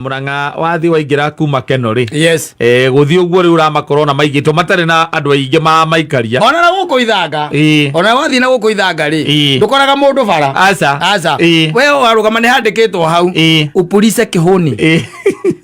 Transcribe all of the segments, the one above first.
Murang'a wathi waingĩra kuma Keno rĩ, gũthiĩ ũguo rĩu ũramakora ona maigĩtwo matarĩ na andũ aingĩ maramaikaria. Ona na gũkũ Ithanga, ona wathiĩ na gũkũ Ithanga rĩ, ndũkoraga mũndũ bara. Aca. Aca. We warũgama nĩ handĩkĩtwo hau, upulise kĩhũni.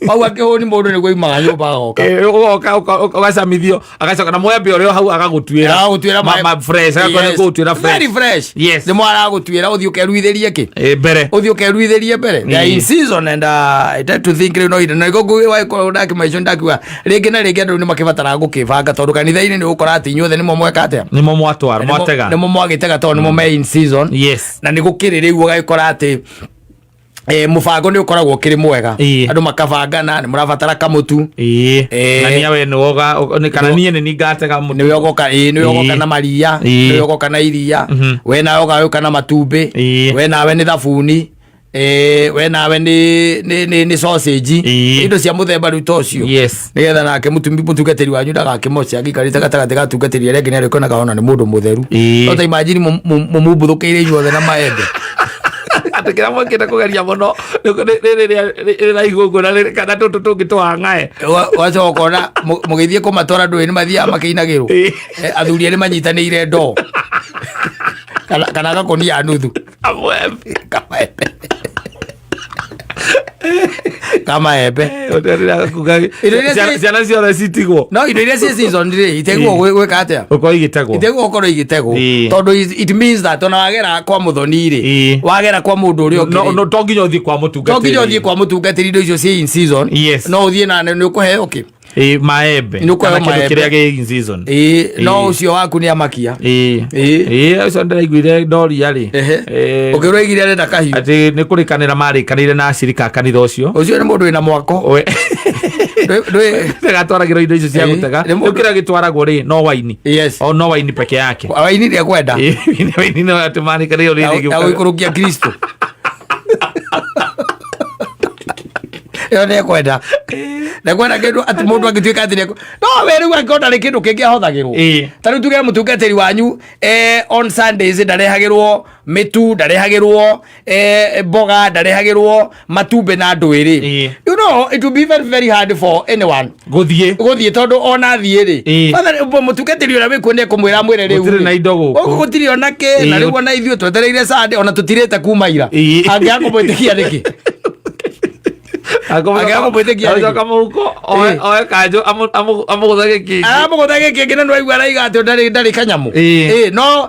Wauga kĩhũni, mũndũ nĩguo aumaga nyũmba agoka. Ũgoka ũgacamithio, agacoka na mwembe ũrĩa o hau agagũtuĩra. Agagũtuĩra fresh, agakorwo nĩ kũgũtuĩra fresh. Very fresh. Nĩ mwaragũtuĩra ũthiĩ ũkeruithĩrie kĩ? Mbere. Ũthiĩ ũkeruithĩrie mbere. They are in season and I tend to think rĩu no ihinda na nĩguo wagĩkorwo ndakĩmaico ndakiuga rĩngĩ na rĩngĩ andũ nĩ makĩbataraga gũkĩbanga, tondũ kanitha-inĩ nĩ ũgũkora atĩ inyuothe nĩmo mweka atĩa? Nĩmo mwatwara mwatega. Nĩmo mwagĩtega, tondũ nĩmo me in season. Na nĩ gũkĩrĩ rĩu ũgagĩkora atĩ mũbango nĩ ũkoragwo ũkĩrĩ mwega. Andũ makabangana nĩ mũrabatara kamũtu. Na niĩ we nĩwe kana niĩ nĩ niĩ ngatega mũtu. Nĩwe ũgoka, nĩwe ũgoka na maria, nĩwe ũgoka na iria, we nawe ũgagĩũka na matumbĩ, we nawe nĩ thabuni, we nawe nĩ sausage, indo cia mũthemba rĩu ta ũcio, nĩgetha nake mũtungatĩri wanyu ndagakĩmoce angĩikarĩte gatagatĩ ga atungatĩri arĩa angĩ nĩ arĩkĩonaga ona nĩ mũndũ mũtheru. No ta imagine mũmumbũthũkĩire inyuothe na maembe. Atĩ kĩrĩa mwĩkĩte kũgeria mũno rĩrĩa rĩraihu ũguo na kana tũtũ tũngĩ tũhang'ae. Wacoka ũkona mũgĩthiĩ kũmatwara ndũĩ nĩ mathiaga makĩinagĩrwo. Athuri erĩ manyitanĩire ndoo kana gakũnia nuthu. Kamwembe. Kamaembe, kamaembe. Indo iria Ciana ciothe citigwo. No indo iria ciĩ season rĩ, itegwo gwĩka atĩa? Ũkorwo igĩtegwo. Itegwo gũkorwo igĩtegwo, tondũ it means that ona wagera kwa mũthoni rĩ, wagera kwa mũndũ ũrĩa ũngĩ rĩ, No to nginya ũthiĩ kwa mũtungatĩri. To nginya ũthiĩ kwa mũtungatĩri indo icio ciĩ in season. No ũthiĩ na nĩ ũkũheo kĩ? Maembe. Nĩ ũkũheo Kana kĩndũ maembe. kĩrĩa gĩ in season. No ũcio waku nĩ amakia. Ũcio ndĩraiguire ndoria rĩ. Ũkĩrwo aigire arenda kahiũ. Atĩ nĩ kũrĩkanĩra marĩkanĩire na acirika a kanitha ũcio. Ũcio nĩ mũndũ wĩna mwako. Gatwaragĩrwo indo icio cia gũtega. Nĩ Rĩu kĩrĩa gĩtwaragwo rĩ, no waini. O no waini peke yake. Waini nĩ ekwenda. Waini no atĩ marĩkanĩire rĩrĩ. Ya gũikũrũkia Kristo ĩyo nĩ ekwenda, nĩ ekwenda kĩndũ atĩ mũndũ angĩtuĩka atĩ no we rĩu angĩkorwo ndarĩ kĩndũ kĩngĩ ahũthagĩrwo. Ta rĩu tuge mũtungatĩri wanyu on Sundays ndarehagĩrwo mĩtu, ndarehagĩrwo mboga, ndarehagĩrwo matumbĩ na ndwĩrĩ. It will be very very hard for anyone gũthiĩ. Gũthiĩ, tondũ ona thiĩ rĩ, Father, mũtungatĩri ũrĩa wĩkuo nĩ ekũmwĩra, amwĩre rĩu Gũtirĩ rĩ, na indo gũkũ. Gũkũ gũtirĩ ona kĩ na rĩu ona ithuĩ twetereire Sunday ona tũtirĩte kuma ira. Angĩaga kũmwĩtĩkia nĩkĩ? Angĩaga kũmwĩtĩkia nĩkĩ? Acoka mũhuko oe kanjũ amũgũthe gĩkĩngĩ. Aramũgũtha gĩkĩngĩ na nĩwaigua araiga atĩ ndarĩ kanyamũ. No.